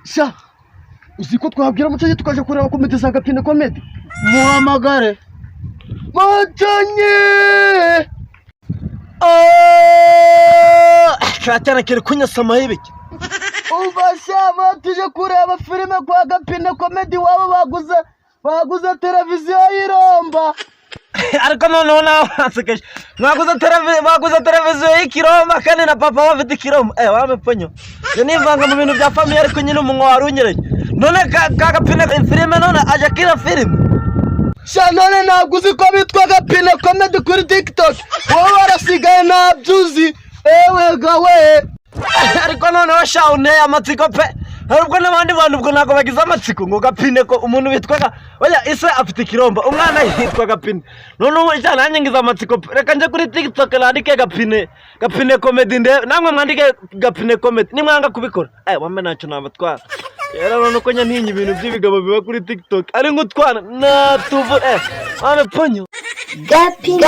Sha, uzi ko twabwira Mucanyi tukaje kureba comedy za Gapine Comedy? Muhamagare. Mucanyi! Cyane kiri kunyasamaho ibiki? Umva sha, tuje kureba filime kwa Gapine Comedy, wabo baguze televiziyo y'iromba. Ariko noneho nawe wansekeje. Mwaguze televiziyo y'ikiromba kandi na papa we afite ikiromba. Wameponyo yo nivanga mu bintu bya famille, ariko nyine umunwa wari unyereye. None ka Gapine filime, none aje akina filime? Sha, none ntabwo uzi ko bitwa Gapine Comedy kuri TikTok? Wowe warasigaye, ntabyo uzi, ewe gawe. Ariko noneho sha, unteye amatsiko pe. Hari ubwo n'abandi bantu ubwo ntabwo bagize amatsiko ngo Gapine, ko umuntu witwaga, oya, ise afite ikiromba, umwana yitwa Gapine. None ubu sha nanjye ngize amatsiko pe. Reka nje kuri TikTok nandike Gapine Comedy, ndebe. Namwe mwandike Gapine Comedy. Nimwanga kubikora, wambe ntacyo nabatwara rero. None uko ntinya ibintu by'ibigabo biba kuri TikTok ari nk'utwana natuvu, wambe ponyo. Gapine.